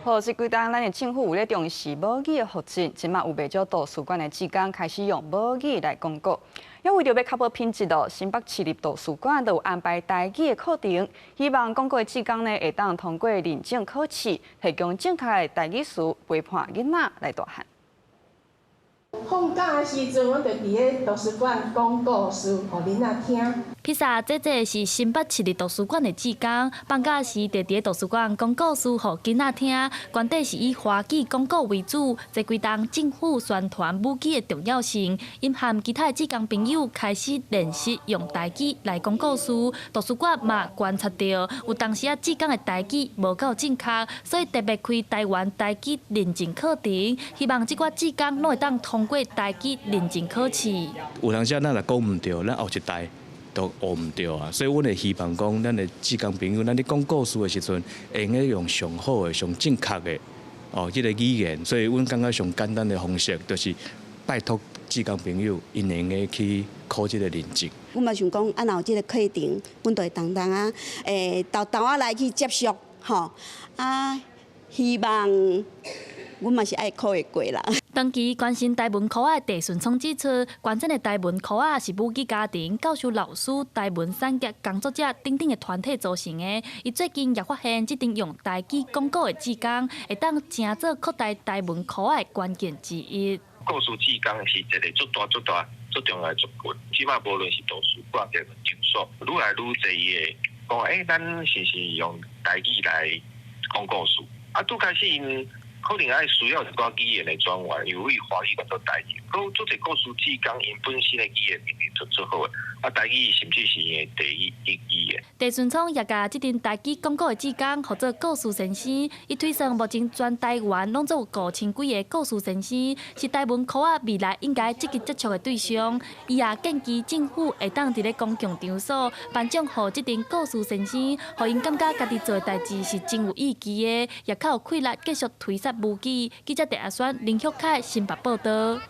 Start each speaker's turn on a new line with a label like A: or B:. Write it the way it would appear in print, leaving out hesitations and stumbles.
A: 好，這幾冬咱的政府有咧重視母語的發展，這馬有袂少圖書館的志工開始用母語來講古。也為著欲確保品質哦，新北市立圖書館都有安排台語的課程，希望講古的志工呢會當通過認證考試，提供正確的台語詞陪伴囡仔來大漢。
B: 放假的時陣，阮就佇咧圖書館講故事，予囡仔聽。
C: 披薩姐姐是新北市立圖書館的志工，放假時就佇咧圖書館講故事予囡仔聽。原底是以華語講古為主，這幾冬政府宣傳母語的重要性，𪜶和其他的志工朋友開始練習用台語來講故事。圖書館嘛觀察著，有當時仔志工的台語無夠正確，所以特別開台灣台語認證課程，希望這寡志工攏會當通過台語認證考試。
D: 有當時咱若講毋對，咱後一代都學毋著啊。所以阮會希望講，咱的志工朋友，咱咧講故事的時陣，會用該用上好的、上正確的哦，這個語言。所以阮感覺上簡單的方式，就是拜託志工朋友，𪜶會用該去考這個認證。
E: 阮嘛想講，啊，若有這個課程，阮就會當當啊，沓沓仔來去接觸，吼，啊，希望阮嘛是愛考會過啦。
C: 長期關心台文科仔的鄭順聰指出，關鍵的台文科仔是母語家庭、教授老師、台文產業工作者等等的團體組成的。伊最近也發現，這陣用台語講古的志工，會當成做擴大台文科仔的關鍵之一。
F: 故事志工是一個足大、足大、足重要的族群。這馬無論是圖書館、台文場所，愈來愈濟的講，欸，咱是毋是用台語來講故事？啊，拄開始𪜶可能愛需要一寡語言的轉換，因為華語轉做台語。閣足濟故事志工，𪜶本身的語言能力就足好的，啊，台語甚至是𪜶的第一語言。
C: 鄭順聰也共這陣台語講古的志工，號做故事先生。伊推算目前全台灣攏總有5000幾个故事先生，是台文科仔未來應該積極接觸的對象。伊也建議政府會當佇咧公共場所頒獎予這陣故事先生，予𪜶感覺家己做的代誌是真有意義的，也較有氣力繼續推捒母語。記者鄭阿宣、林旭凱新北報導。